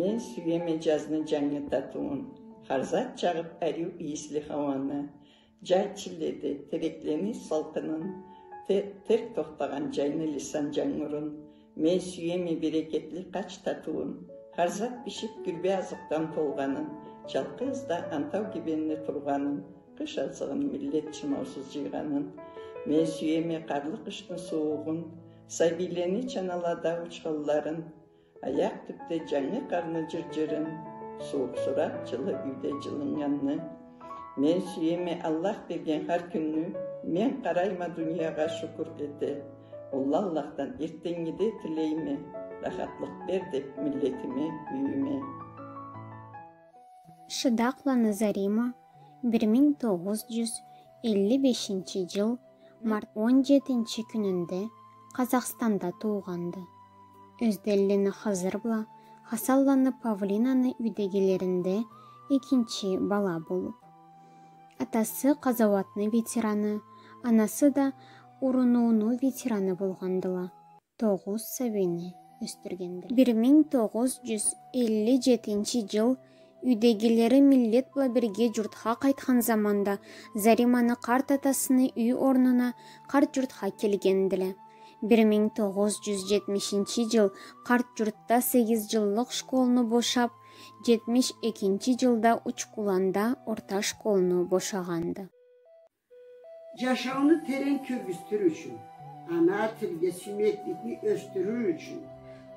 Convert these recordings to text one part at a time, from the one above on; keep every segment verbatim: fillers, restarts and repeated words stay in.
Мен сюеме джазны джангы татыуун, хар зат чагъыб ариу ийисли хауаны, джай чилледе тереклени салкъынын, те-, терк тохтагъан джайны лисан джангурун. Мен сюеме берекетли къач татыуун, хар зат бишиб гюрбе азыкъдан толгъанын, джалкъыз да антау гибенни тургъанын, къыш азыгъын миллет чымаусуз джыйгъанын. Мен сюеме къарлы къышны суугъун, сабийлени чаналада учханларын, аякъ тюбде джангы къарны джыр-джырын, сууукъсураб джылы юйде джылыннганны. Мен сюеме Аллах берген хар кюнню, мен къарайма дуниягъа шукур эте. Уллу Аллахдан эртденнгиде тилейме, рахатлыкъ бер деб миллетиме, юйюме. Шыдакъланы Зарима бир минг тогъуз джюз элли бешинчи джыл март он джетинчи кюнюнде Къазахстанда туугъанды. Ёзденлени Хызыр бла Хасанланы Павлинаны юйдегилеринде экинчи бала болуб. Атасы къазауатны ветераны, анасы да урунууну ветераны болгъандыла. Тогъуз сабийни ёсдюргендиле. Бир минг тогъуз джюз элли джетинчи джыл юйдегилери миллет бла бирге джуртха къайтхан заманда Зариманы къарт атасыны юй орнуна Къарт-Джуртха келгендиле. Бир минг тогъуз джюз джетмишинчи джыл Къарт-Джуртда сегиз джыллыкъ школну бошаб, джетмиш экинчи джылда Учкуланда орта школну бошагъанды. Джашауну терен кёргюзтюр ючюн, ана тилге сюймекликни ёсдюрюр ючюн,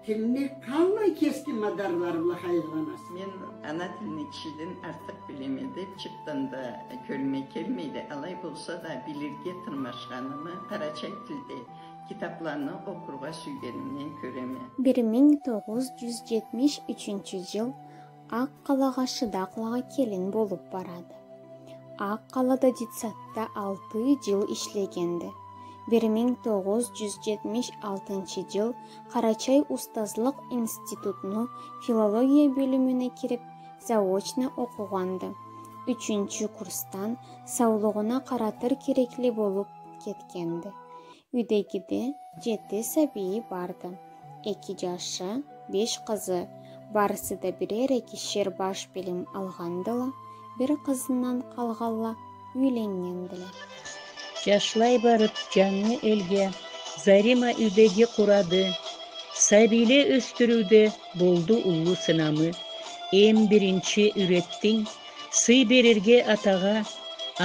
тилни къаллай кески мадарлары бла хайырланаса? Мен ана тилни кишиден артыкъ билеме деб чыртдан да кёлюме келмейди. Алай болса да, билирге тырмашханымы, къарачай тилде китабланы окъургъа сюйгенимден кёреме. Бир минг тогъуз джюз джетмиш ючюнчю джыл Акъ-Къалагъа Шыдакълагъа келин болуб барады. Акъ-Къалада детсадда алты джыл ишлегенди. Бир минг тогъуз джюз джетмиш алтынчы джыл Къарачай устазлыкъ институтну филология бёлюмюне кириб, заочно окъугъанды. Ючюнчю курсдан саулугъуна къаратыр керекли болуб кетгенди. Юйдегиде джети сабийи барды. Эки джашы, беш къызы. Барысы да бирер-экишер баш билим алгъандыла, бир къызындан къалгъанла юйленнгендиле. Джашлай барыб джангы элге Зарима юйдеги къурады. Сабийле ёсдюрюуде болду уллу сынамы. Эм биринчи юйретдинг сый берирге атагъа,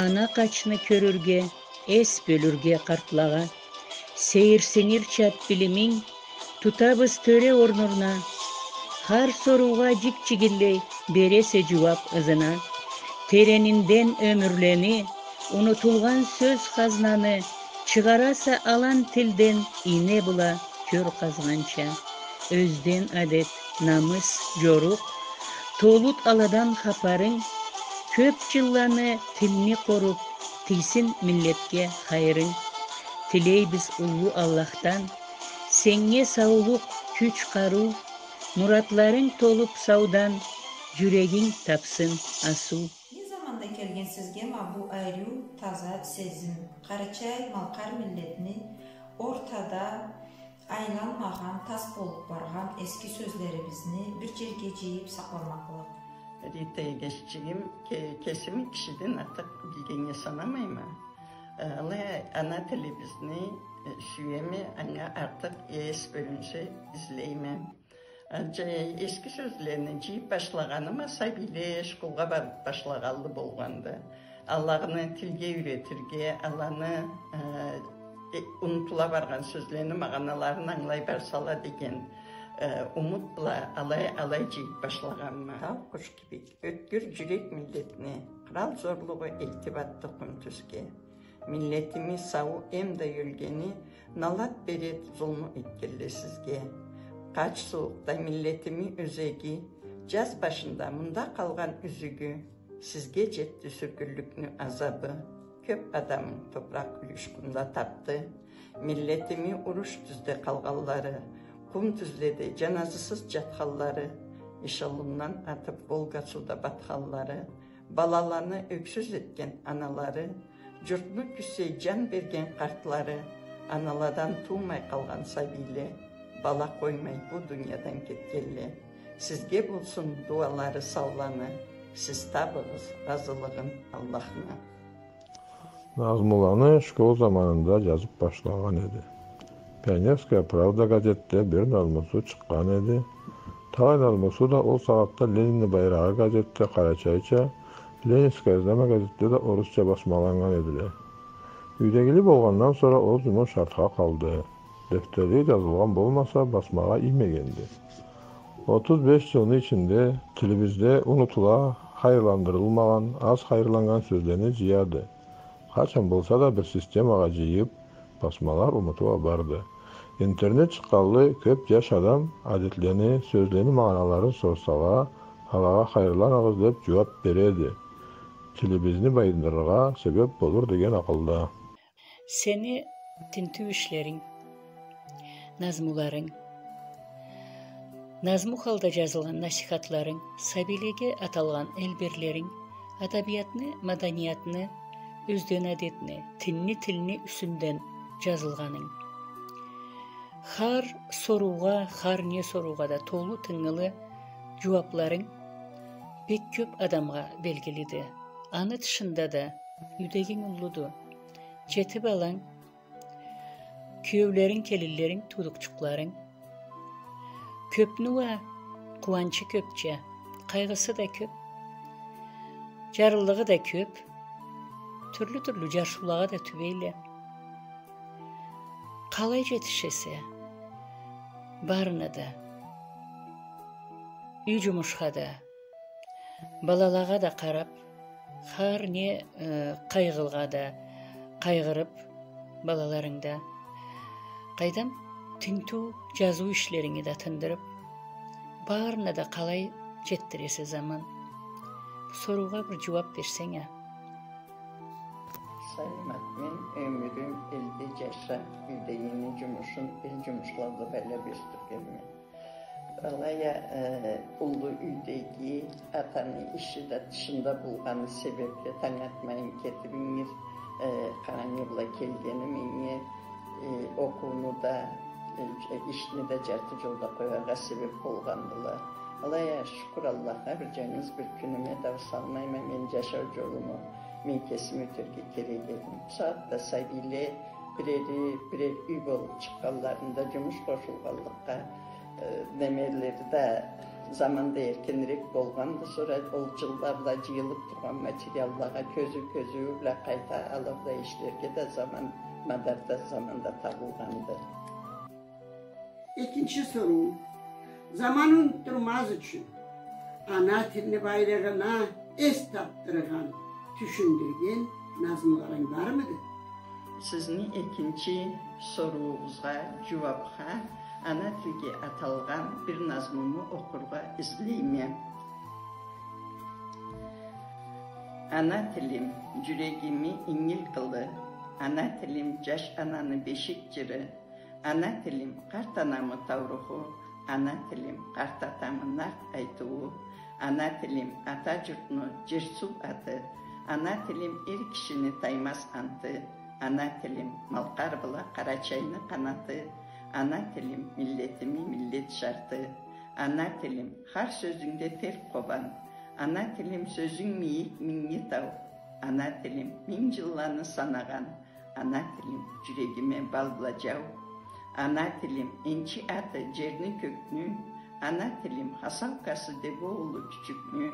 ана къачны кёрюрге, эс бёлюрге къартлагъа. Сейирсинирча билиминг тутабыз тёре орнуна. Хар соруугъа джик-джигиллей бересе джууаб ызына. Теренинден ёмюрлени, унутулгъан сёз хазнаны чыгъараса алан тилден ийне бла кёр къазгъанча. Ёзден адет, намыс, джорукъ, толуд аладан хапарынг, кёб джылланы тилни къоруб, тийсин миллетге хайырынг. Тилейбиз уллу Аллахдан сеннге саулукъ, кюч, къарыу, муратларынг толуб саудан, джюрегинг табсын асыу. Не заманда келген сизге ма бу ариу, таза сезим? Къарачай-малкъар миллетни ортада айланмагъан, тас болуб баргъан эски сёзлерибизни бир джерге джыйыб сакъламакълыкъ. Рита эгешчигим, ке-, кесими кишиден артыкъ билгеннге санамайма. Э, алай ана тилибизни, э, сюеме, анга артыкъ эс бёлюнсе излейме. Анча эски сёзлени джыйыб башлагъаныма сабийле школгъа барыб башлагъанлы болгъанды. Аланы тилге юйретирге, аланы, э, э, унутула баргъан сёзлени магъаналарын ангылай барсала деген, э, умут бла алай, алай джыйыб башлагъанма. Тау къуш кибик ётгюр джюрек миллетни, кърал зорлугъу элтиб атды къум тюзге. Миллетими сауу эмда ёлгени, налат беред зулму этгенле сизге. Къач сууукъда миллетими ёзеги, джаз башында мында къалгъан юзюгю, сизге джетди сюргюнлюкню азабы. Кёб адамынг топуракъ юлюш къумда табды. Миллетими уруш тюзде къалгъанлары, къум тюзледе джаназысыз джатханлары, эшелондан атыб Волга сууда батханлары, балаланы ёксюз этген аналары, джуртну кюсей джан берген къартлары, аналадан туумай къалгъан сабийле, бала къоймай бу дуниядан кетгенле. Сизге болсун дуалары сауланы, сиз табыгъыз разылыгъын Аллахны. Назмуланы школ заманында жазып башлагъан эди. «Пионерская правда» газетде бир назмусу чыкъгъан эди. Талай назмусу да ол сагъатда «Ленинни байрагъы» газетде къарачайча, «Ленинское знамя» газетде да орусча басмаланнган эдиле. Юйдегили болгъандан сора ол жумуш артха къалды. Дефтерде жазылгъан болмаса, басмагъа иймегенди. Отуз беш жылны ичинде тилибизде унутула хайырландырылмагъан, аз хайырланнган сёзлени жыяды. Къачан болса да бир системагъа жыйып, басмалар унутула барды. Интернет чыкъгъанлы кёп жаш адам адетлени, сёзлени магъаналарын сорсала, алагъа «хайырланыгъыз» деп жууап береди. Тилибизни байындырыргъа себеп болур деген акъылда. Сени тинтиу ишлеринг, назмуларынг, назму халда жазылгъан насихатларынг, сабийлеге аталгъан элберлеринг, адабиятны, маданиятны, ёзден адетни, тинни, тилни юсюнден жазылгъанынг. Хар соруугъа, хар не соруугъа да толу, тынгылы жууапларынг бек кёп адамгъа белгилиди. Аны тышында да юйдегинг уллуду. Жети баланг, киеулеринг, келинлеринг, туудукъчукъларынг. Кёпню уа къууанчы кёпча, къайгъысы да кёп, жарыллыгъы да кёп, тюрлю-тюрлю жаршыулагъа да тюбейле. Къалай жетишесе барына да, юй жумушха да, балалагъа да къарап, хар не, э, къайгъыгъа да къайгъырып, балаларынгда, къайдам, тинтиу, жазыу ишлеринги да тындырып, барына да къалай жетдиресе заман? Бу соруугъа бир жууап берсенг а. Салимат, мен ёмюрюм элде жашап, юйдегини жумушун, эл жумушлада байлап ёсдюргенме. Алай а, э, уллу юйдеги, атаны иши да тышында болгъаны себепли, танг атмайын кетип, ингир, э, къарангы бла келгени меннге, э, окъууну да, э, ишни да жарты жолда къояргъа себеп болгъандыла. Алай а, шукур Аллахха, бир жангыз бир кюнюме да ауса алмайма, мен жашау жолуму мен кесим ётерге керек эдим. Бусагъатда сабийле бирери бирер юй болуп чыкъгъанларында, жумуш къошулгъанлыкъгъа, э, немелери да, заман да эркинирек болгъанды. Сора ол жылда бла жыйылып тургъан материаллагъа кёзюу-кёзюу бла къайта алырдай ишлерге да заман, мадарда заман да табылгъанды. Экинчи соруу. Заман унутдурмаз ючюн, ана тилни байлыгъына эс тапдыргъан, тюшюндюрген назмуларынг бармыды? Сизни экинчи соруугъузгъа жууапха, ана тилге аталгъан бир назмуму окъургъа излейме. Ана тилим, жюрегими ингил къылы, ана тилим, жаш ананы бешик жыры, ана тилим, къарт анамы тауруху, ана тилим, къарт атамы нарт айтыуу, ана тилим, ата журтну жер-суу аты, ана тилим, эр кишини таймаз анты, ана тилим, Малкъар бла Къарачайны къанаты, ана тилим, миллетими миллет шарты, ана тилим, хар сёзюнгде терк къобан, ана тилим, сёзюнг мийик, минги тау, ана тилим, минг жылланы санагъан, ана тилим, жюрегиме бал бла жау. Ана тилим, энчи аты жерни, кёкню. Ана тилим, хасаукасы Дебо улу Кючюкню.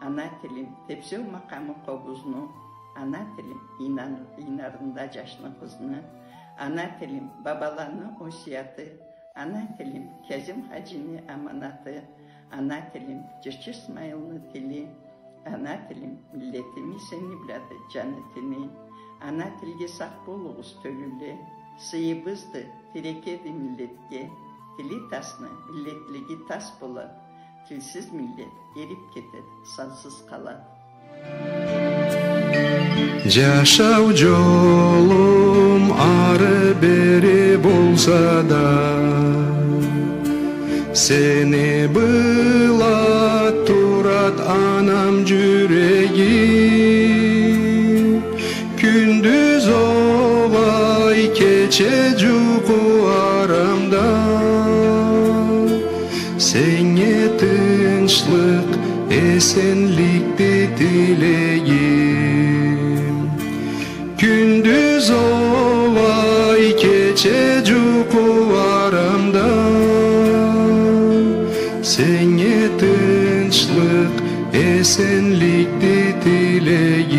Ана тилим, тепсеу макъамы къобузну. Ана тилим, ийнан-, ийнарында жашны, къызны. Ана тилим, бабаланы осияты. Ана тилим, Кязим хаджини аманаты. Ана тилим, жырчы Исмайылны тили. Ана тилим, миллетими сени блады жаны, тини. Ана тилге сакъ болугъуз, тёлюле. Сыйыбызды, тирекеди миллетге. Тили тасны миллетлиги тас болад. Тилсиз миллет эрип кетед, сансыз къалад. Жашау жолум ары-бери болса да, сени бла турад анам жюреги. Кюндюз огъай, кече жукъу арамда, сеннге ты- тынчлыкъ, эсенликди тилегим. Кюндюз олай, кече джукъу арамда, сеннге тынчлыкъ, эсенликди тилегим.